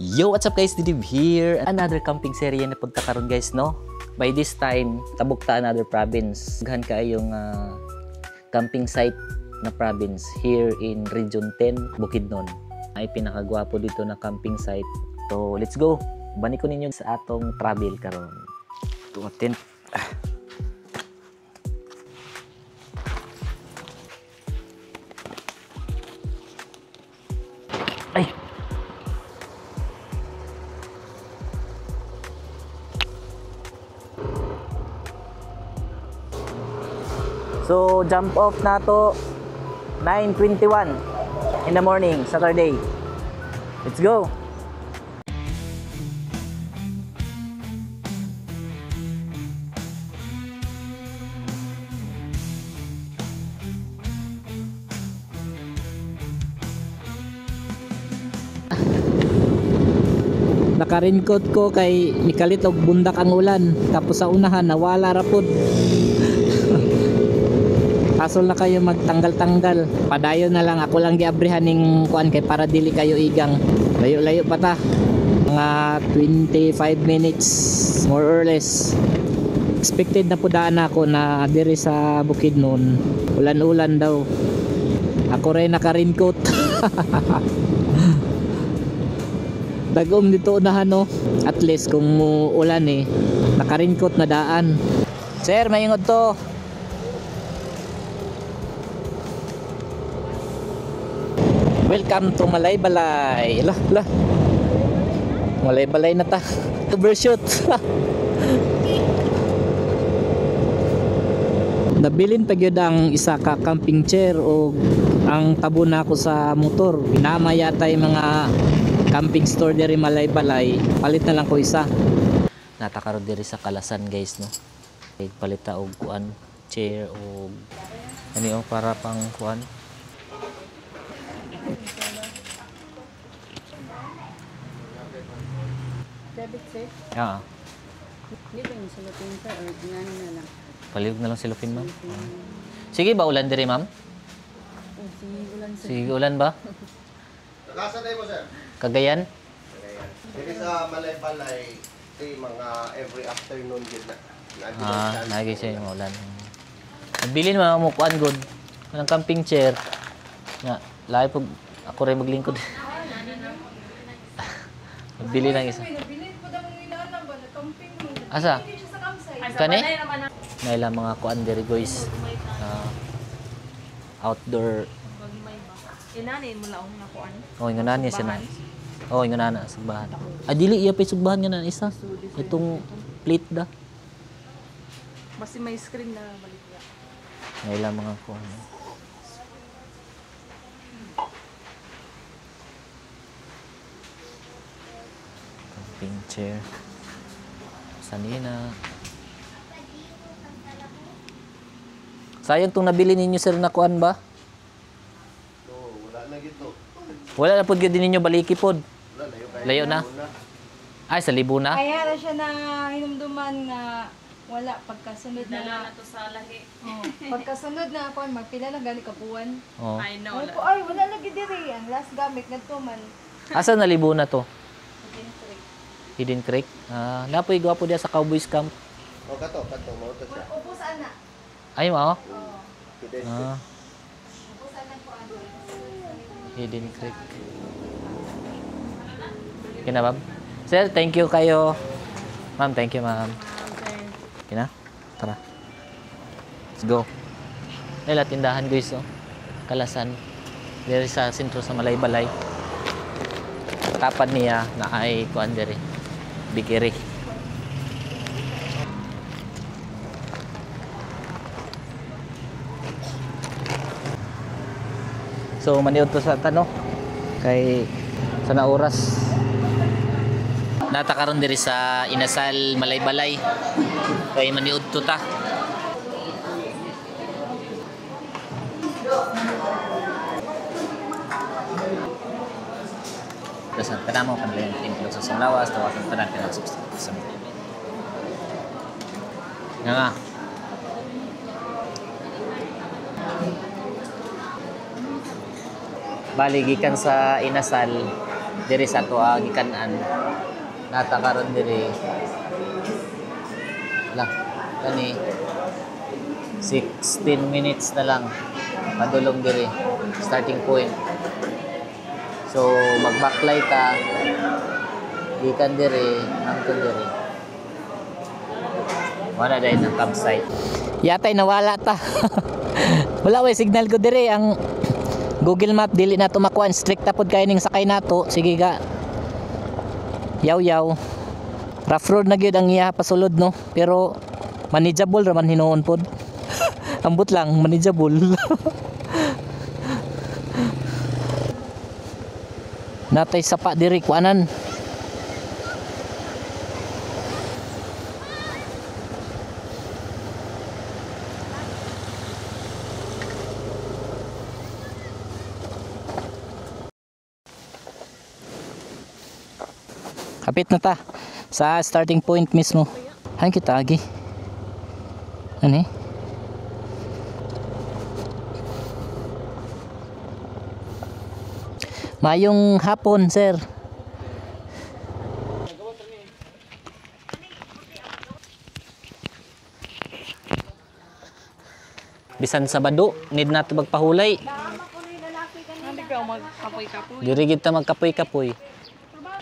Yo, what's up guys? Didib here. Another camping serye na pagkakaroon guys, no? By this time, tabok ta another province. Daghan kaayong camping site na province here in Region 10, Bukidnon. Ay pinakagwapo dito na camping site. So, let's go. Bani ko ninyo sa atong travel karon. Ito tent. Ay. So, jump off na to 9:21 in the morning, Saturday. Let's go! Naka-raincoat ko kay nikalit og bundak ang ulan, tapos sa unahan nawala ra pod. Hasol na kayo magtanggal-tanggal. Padayon na lang, ako lang giabrihan ning kuan kay para dili kayo igang. Layo-layo pa ta. Mga 25 minutes more or less. Expected na po daan ako na diri sa Bukidnon. Ulan-ulan daw. Ako rin naka-raincoat. Dagom dito unahan, no. At least kung ulan naka-raincoat na daan. Sir, mayungod to. Welcome to Malaybalay. Lah, lah. Malaybalay na ta. Overshoot. Nabilin pa gyud ang isa ka camping chair o ang tabo na ako sa motor. Pinama yata yung mga camping store diri Malaybalay. Palit na lang ko isa. Natakaroon diri sa Kalasan guys, no. Palita og kuan chair og ani oh, para pang kuan. Debit sir? Ah. Hindi ba yung silupin sir or ngano na lang? Palihog na lang silupin ma'am. Sige ba ulan diri ma'am? Oh, sige ulan sir. Sige ulan ba? Nasa na mo sir? Cagayan? Cagayan. Diri sa Malaybalay, di mga every afternoon gid na. Ah, lagi siya yung ulan. Nabilin mga mo kuan good. Kanang camping chair. Nga, lahi pag ako rin maglingkod. Nabili lang isa. Asa? Kani? Naila mga kuan diri guys. Outdoor. Inani mo laong na kuan. Oh, ingon siya na. Oh, ingon na sugbahan. Ah, dili iya pa sugbahan nga na isa. Itong plate da. Basta may screen na balik ya. Naila mga kuan. Camping chair. Sanina. Sayang tong nabili ninyo sir na kuan ba? No, wala na gito. Wala na pod gyud ninyo baliki pod. Wala, layo kayo. Layo na. Ay, sa libo na. Kaya na siya na hinumduman nga wala pagkasunod na. Dala na to sa lahi. Oh, pagkasunod na ako magpila lang gani ka buwan. Oh. I know. Ay, ko, ay wala lagi diri ang last gamit ngadto man. Asa na libo na to? Hidden Creek. Ah, napoy gwapo diya sa Cowboys Camp. Oh, kato, kato mo to siya. Ubos ana. Ay mao. Hidden Creek. Ah, Ubos ana ko ano. Hidden Creek. Kina ma'am. Sir, thank you kayo. Ma'am, thank you ma'am. Kina? Tara. Let's go. Nila tindahan guys, oh. Kalasan. Diri sa sentro sa Malaybalay. Tapad niya na ay kuan diri. Bikiri. So maniud to sa tano kay sa na oras. Nata karon diri sa Inasal Malaybalay. Kay maniud to ta. Dasan kanamo kanalayan templo sa Sanglawas, tawagan tanan kanang sa nga nga. Bali gikan sa Inasal, Diri sa ato ang gikanan. Nata karon diri. Lah, kani 16 minutes na lang padulong diri starting point. So magbaklay ta gikan diri hangtod diri. Wala dahil ng campsite. Yatay nawala ta. Wala way signal ko dire ang Google Map dili na tumakuan, strict ta pod kay ning sakay nato. Sige ka. Yaw yaw. Rough road na gyud ang iya pasulod no, pero manageable ra man hinuon pod. Ambot lang manageable. Natay sapa diri kuanan. Kapit na ta sa starting point mismo. Hay kita agi. Ani? Mayong hapon, sir. Bisan Sabado, need na to magpahulay. Hindi ka magkapoy-kapoy. Diri gid ta magkapoy-kapoy.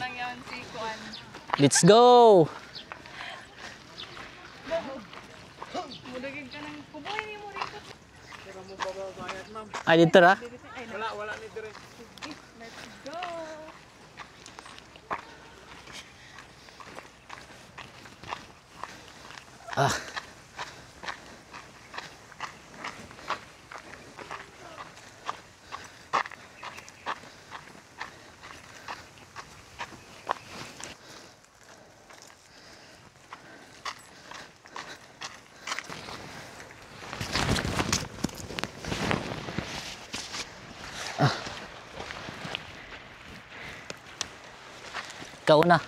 Lang yan si Kuan. Let's go! Mudagig ka ng kuboy ni mo rito. Ay, dito ra. Let's go! Ah. Ikaw na.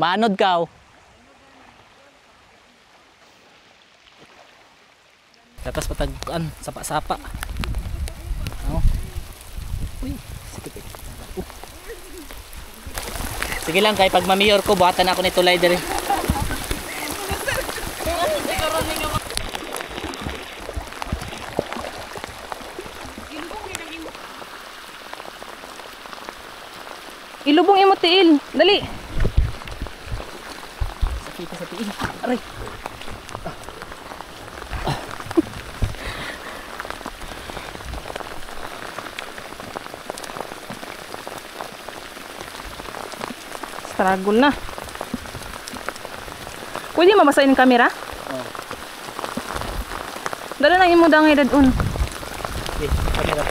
Maanod ka. Oh. Tapos patagkuan, sapa-sapa. Oh. Uy, sige. Sige lang kay pag mamiyor ko buhatan ako ni tulay diri. Ilubong imo tiil. Dali. Sakit sa tiil. Aray. Struggle na. Pwede mabasahin yung camera? Oh. Dala na imo dangay dadun. Okay, camera.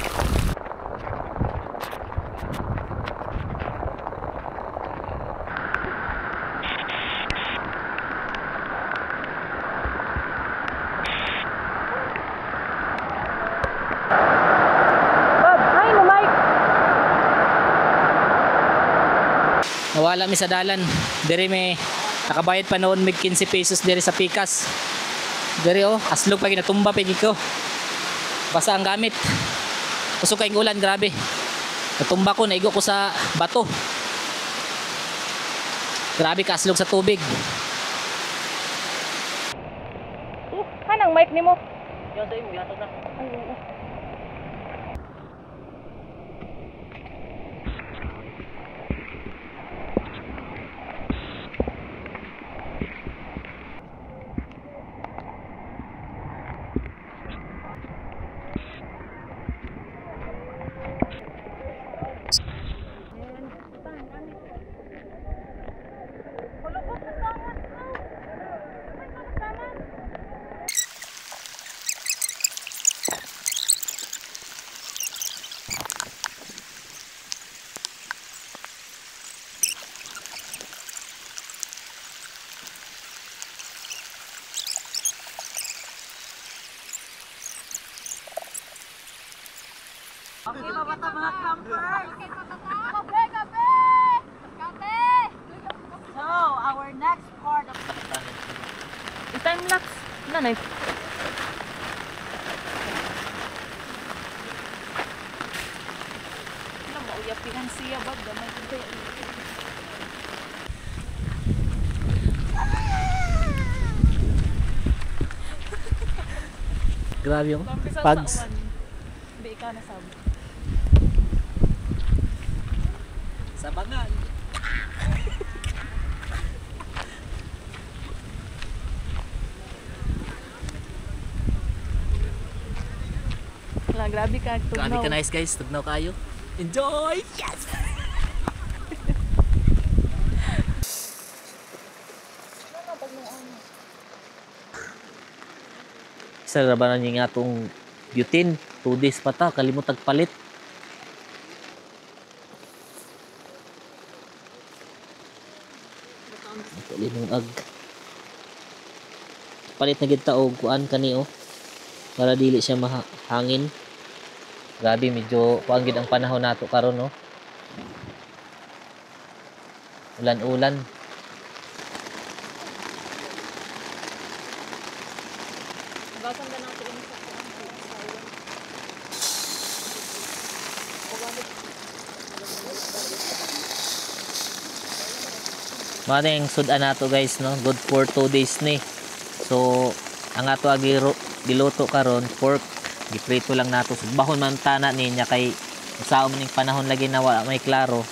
Bob, hi mo Mike. Nawala mi sa dalan. Diri may nakabayad pa noon mig 15 pesos diri sa Pikas. Diri oh, aslog pa ginatumba pa ko. Basa ang gamit. Kusog kay ulan, grabe. Natumba ko, naigo ko sa bato. Grabe kaslog sa tubig. Hanang mic nimo. Yung sa imo gihatod na. Ay, oo. Okay pa ba ta mga campers? Kape, kape! Kape! So, our next part of... Time lapse. Wala na. Siya ba gamay ko. Grabe yung pags. Hindi ikaw na sab. Sabangan. La, grabe ka tugnaw. Grabe ka nice guys, tugnaw kayo. Enjoy! Yes! Isa ra ba na niya nga itong butane? 2 days pa ta, kalimot palit. Ag. Palit na gid ta og kuan kani oh. Para dili siya mahangin. Grabe medyo kuan gid ang panahon nato karon no. Ulan-ulan. Mao yung sudan nato guys no, good for 2 days ni. So ang ato agi giluto karon pork, giprito lang nato. Sugbahon man tana ninya kay usaon man ning panahon lagi na wala may klaro.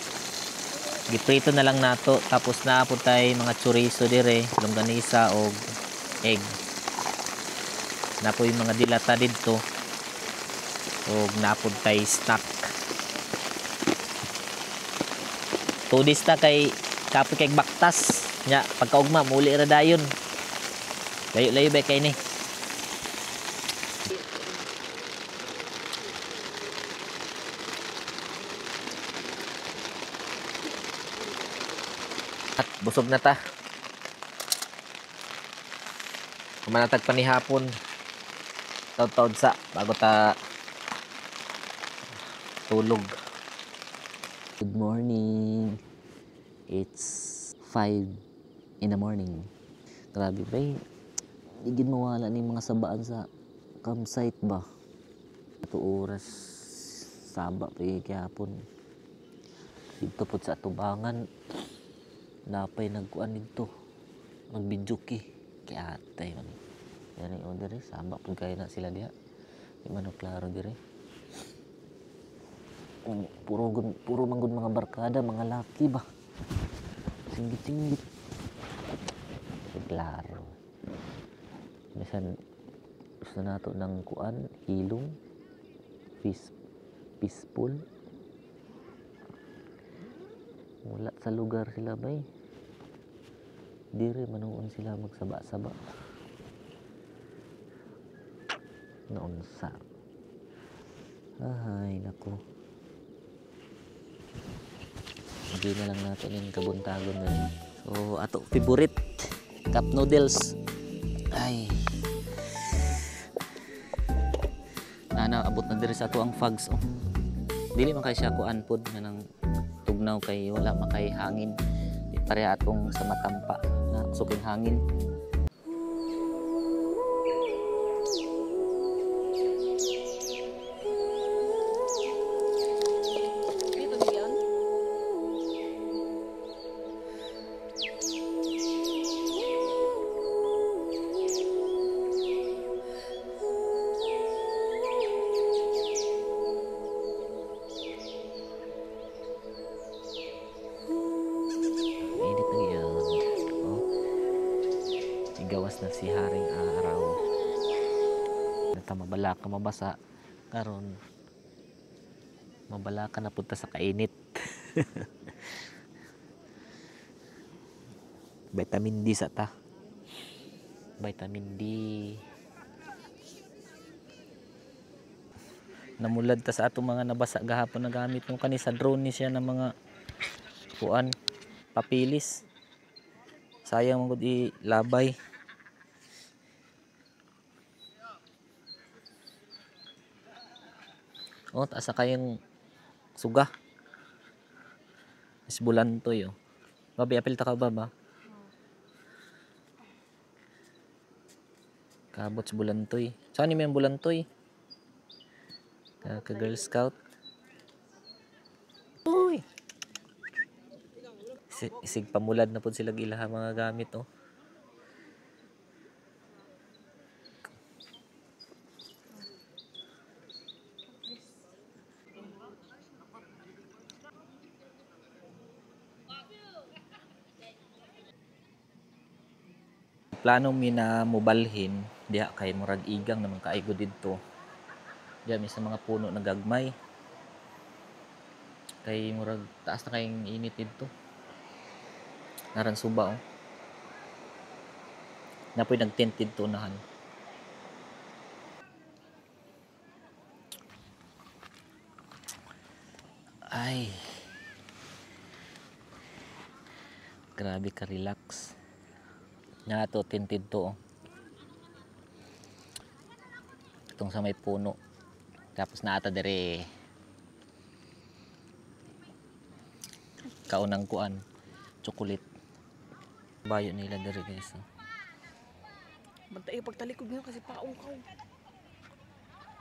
Giprito na lang nato tapos naa pud tay mga chorizo dire, longganisa og egg. Napo yung mga dilata didto og napod tay snack. 2 days ta kay kapoy kay baktas nya pagkaugma muli ra dayon. Layo-layo ba kay ni. At busog na ta. Kumanatag pa ni hapon. Taod-taod sa bago ta tulog. Good morning. It's 5 in the morning. Grabe ba eh. Di gid mawala ni mga sabaan sa campsite ba. Ato oras saba pa eh, gihapon. Dito po sa atubangan. Napay nagkuan dito. Nagbidyuki. Kaya atay man. Yan yung order eh. Saba po kayo na sila diha. Di man o klaro dire. Puro manggod mga barkada, mga laki ba. Singgit-singgit. Klaro. Minsan gusto nato ng kuan, hilong, peaceful. Wala sa lugar sila bay. Dire manuon sila magsaba-saba. Naunsa. Ay, nako. Hindi na lang natin yung kabuntagon na rin. So, ato favorite cup noodles. Ay. Nana, abot na diri sa ato ang fogs. Oh. Dili man kay siya kuan pod nga nang tugnaw kay wala makay hangin. Di pareha atong sa matampa na suking hangin. Gawas na si Haring Araw. Mabala ka mabasa karon. Mabala ka na punta sa kainit. Vitamin D sa ta. Vitamin D. Namulad ta sa atong mga nabasa gahapon na gamit nung kani sa drone ni siya ng mga kuan papilis. Sayang man gud ilabay. Oh, taas na kayong suga. Is bulantoy, oh. Babi, apil ta ka ba ba? Kabot sa bulantoy. Saan ni may bulantoy? Ka Girl Scout. Uy! Isig pamulad na pud sila ilaha mga gamit oh. Plano mi na mobalhin diha kay murag igang naman kaigo didto. Diha mi sa mga puno na gagmay. Kay murag taas na kayong init didto. Naran suba oh. Napoy nagtent didto unahan. Ay. Grabe ka relax. Nga to, tinted to oh. Itong sa may puno. Tapos naata dere. Kaunang kuan, chocolate. Bayo nila dere guys. Oh. Bantay pagtalikod niyo kasi paong ka.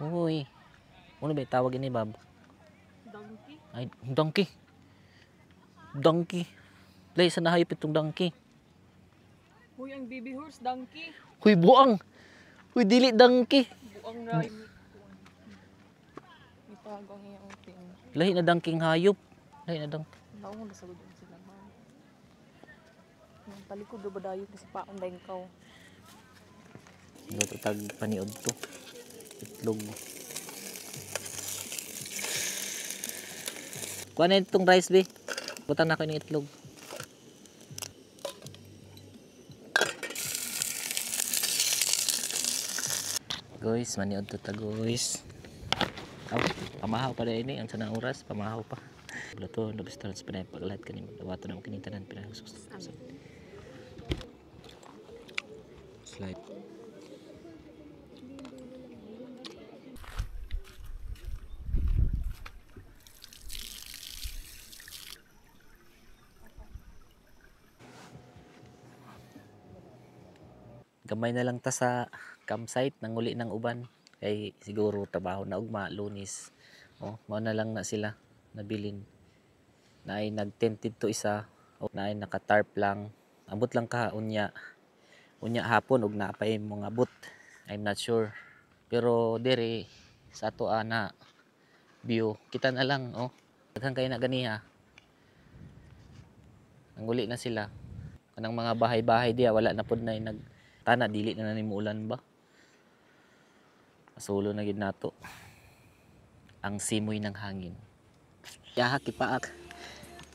Uy. Ano ba tawag ini, Bab? Donkey. Ay, donkey. Donkey. Lay, sa nahayop itong donkey. Huy, ang baby horse, donkey. Huy, buang! Huy, dili donkey. Buang na. Itago ang iyang ting. Lahi na donkey hayop. Lahi na donkey. Naungo na sagod sila, ma'am. Ang talikod do ba dayo kasi paong dengkaw. Luto tag paniod to. Itlog. Kuha na itong rice, be. Butang na ko ng itlog. Guys, maniod to ta, guys. Aw, pamahaw pa ini ang sana oras, pamahaw pa. Luto, lobster sa panay paglahat kani magdawato na kinitanan pinag-sus. Slide. Gamay na lang ta sa campsite nanguli ng uban kay siguro trabaho na ugma Lunes. Oh, mao na lang na sila nabilin. Naay nagtent didto isa o naay naka-tarp lang. Ambot lang ka unya. Unya hapon og naa pay mga abot. I'm not sure. Pero diri sa ato ana view kita na lang oh. Daghan kay na ganiha. Nanguli na sila. Kanang mga bahay-bahay diya wala na pud na nag tana dili na na nimo ulan ba. Masulo na gid nato. Ang simoy ng hangin. Yahak ipaak.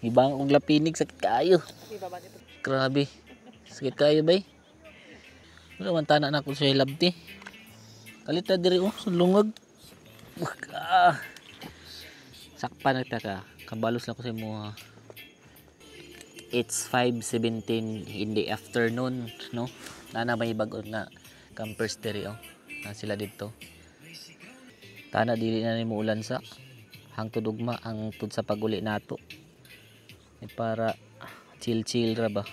Ibang og lapinig sakit kaayo. Grabe. Sakit kaayo bay. Wala man tana na ko sa labti. Kalit na diri oh, sulungag. Ah. Sakpan na ta ka. Kabalos lang ko sa imo. It's 5:17 in the afternoon, no? Nana may bag-o nga campers diri oh. Na sila didto. Tana dili na nimo ulan sa hangtod ugma ang tud sa paguli nato. E para chill-chill ra ba.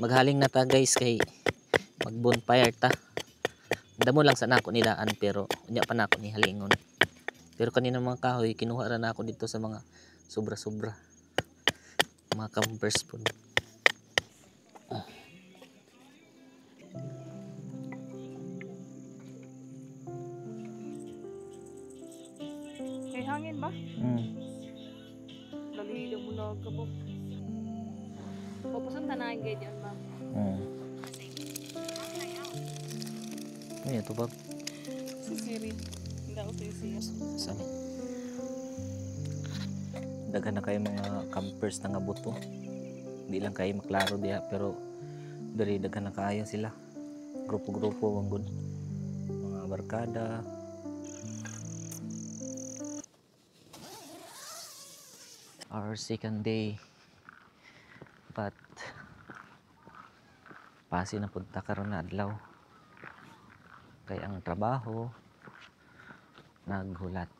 Maghaling na ta guys kay mag bonfire ta. Damo lang sa nako nilaan pero unya pa nako ni halingon. Pero kanina mga kahoy kinuha ra nako dito sa mga sobra-sobra. Mga campers po. Hangin ba? Dali mo na kabok. Papusan tanahin kayo diyan, ma'am. Ano ito ba? Si Siri. Hindi ako si Siri. Saan eh? Daghan na kayo mga campers na nga buto. Hindi lang kayo maklaro diha pero diri daghan na kaayo sila. Grupo-grupo ang good. Mga barkada. Our second day. But pasi na punta karon na adlaw. Kay ang trabaho naghulat.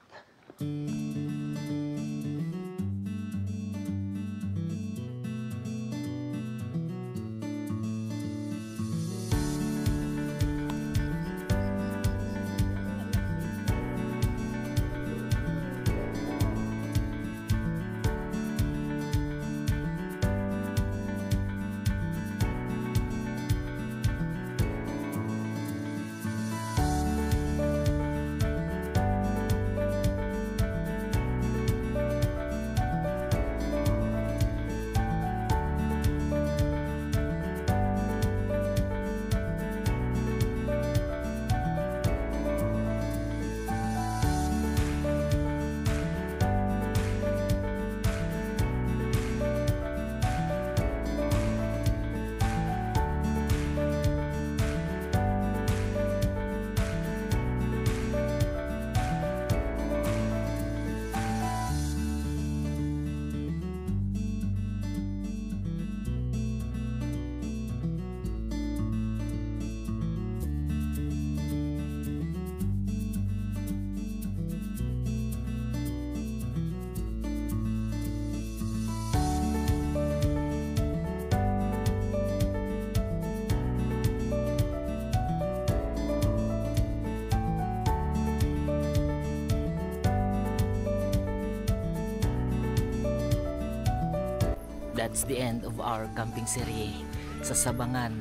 That's the end of our camping series sa Sabangan,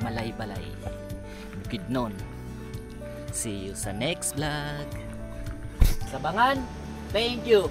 Malaybalay, Bukidnon. See you sa next vlog. Sabangan, thank you.